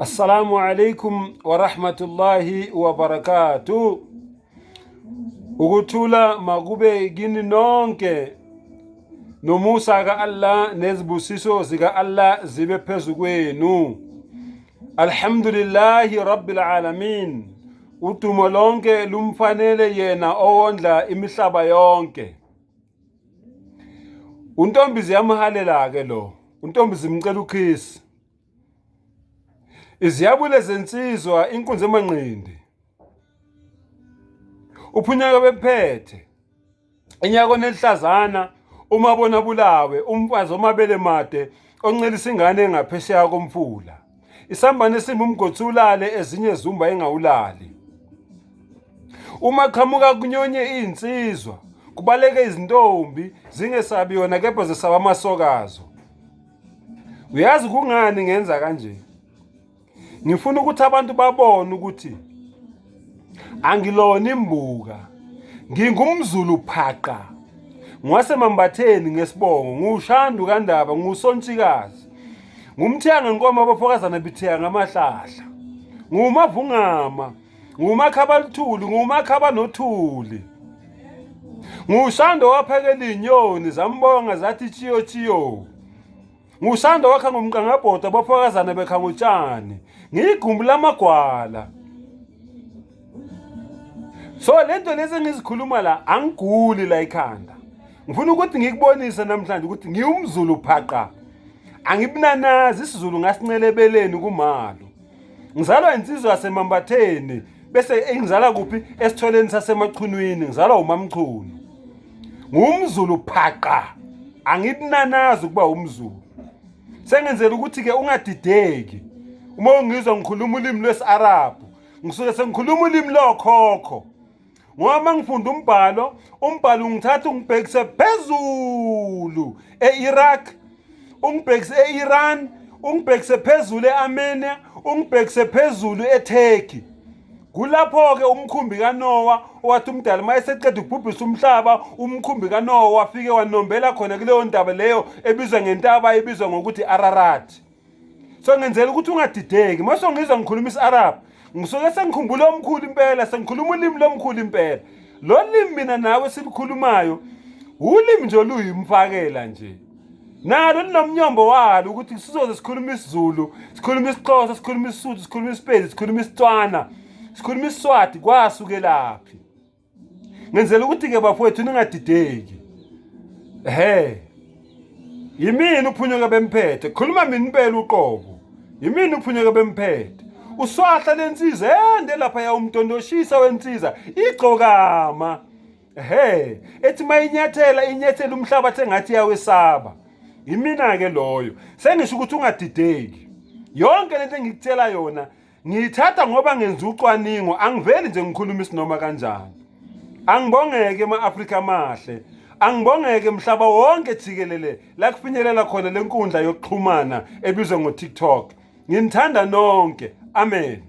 Assalamu alaikum wa rahmatullahi wa barakatuh. Ukuthula makube kini nonke nomusa ka-Allah nezibusiso zika-Allah zibe phezu kwenu. Alhamdulillahi rabbil alamin. Udumo lonke lumfanele yena owondla imihlaba yonke. Untombi ziyamhalela ke lo. Untombi zimcela ukhisi. Iziyabule zensizwa inkunzi emanqindi. Uphunyaka bephethe. Inyako nelihlazana uma bona bulawe umfazi omabele made oncelisa ingane engaphesheya komfula. Isambane esimbi umgotsi ulale ezinye zumba engawulali. Uma qhamuka kunyonye izinsizwa kubaleke izintombi zingesabi yona kepha zesaba amasokazo. Uyazi kungani ngenza kanje? Ngifuna ukuthi abantu babone ukuthi angilona imbuka. NgingumZulu phaqa. Ngwasemambatheni ngesibongo, ngushandu kandaba, ngusontshikazi. Ngumthiya ngenkomo abafokazana bithiya ngamahlahla. Ngumavungama, ngumakhabaluthuli, ngumakhabanothuli. Ngushando waphekela inyoni zambonga zathi chiyo chiyo. Ngushando wakha ngomqangabhodo abafokazana bekha ngotshani. Ngiyigumbi lamagwala. So lento lezi engizikhuluma la angiguli la ikhanda. Ngifuna ukuthi ngikubonise namhlanje ukuthi ngiwumZulu phaqa. Angibunanazi isiZulu ngasincele kumalo. Ngizalwa insizwa yaseMambatheni bese engizala kuphi esitholeni saseMachunwini ngizalwa uMamchunu. Ngumzulu phaqa. Angibunanazi ukuba umZulu. Sengenzela ukuthi ke ungadideki. Uma ungizwa ngikhuluma ulimi lwesi-Arabhu ngisuke sengikhuluma ulimi lokhokho. Ngoba uma ngifunda umbhalo, umbhalo ungithatha ungibhekise phezulu e-Iraq, ungibhekise e-Iran, ungibhekise phezulu e-Armenia, ungibhekise phezulu eTurkey. Kulapho-ke umkhumbi kaNowa owathi umdali uma eseqeda ukubhubhisa umhlaba, umkhumbi kaNowa wafike wanombela khona kuleyo ntaba leyo ebizwa ngentaba ebizwa ngokuthi Ararat. So ngenzela ukuthi ungadideki. Uma songizwa ngikhuluma isi-Arab, ngisuke sengikhumbula omkhulu impela, sengikhuluma ulimi lomkhulu impela. Lo limi mina nawe silukhulumayo ulimi nje oluyimfakela nje. Nalo linomnyombo walo ukuthi sizoze sikhulume isiZulu, sikhulume isiXhosa, sikhulume isiSuthu, sikhulume isiPedi, sikhulume isiTswana, sikhulume isiSwati kwasukelaphi. Ngenzela ukuthi-ke bafowethu ningadideki. Ehhe. Yimina uphunyuka bemphethe. Khuluma mina impela uqobo. Yimina uphunyuka bemphethe. Uswahla lensizwa ende lapha ya umdondoshisa wensiza igcokama. Ehhe, ethi mayinyathela inyathela umhlabathi engathi yawesaba. Yimina ke loyo. Sengisho ukuthi ungadideki. Yonke lento engikutshela yona Ngiyithatha ngoba ngenza ucwaningo, angiveli nje ngikhuluma isinoma kanjani. Angibongeke ema-Afrika amahle. Angibongeke mhlaba wonke jikelele la kufinyelela khona le nkundla yokuxhumana ebizwa ngo-TikTok. Nginithanda nonke. Amen.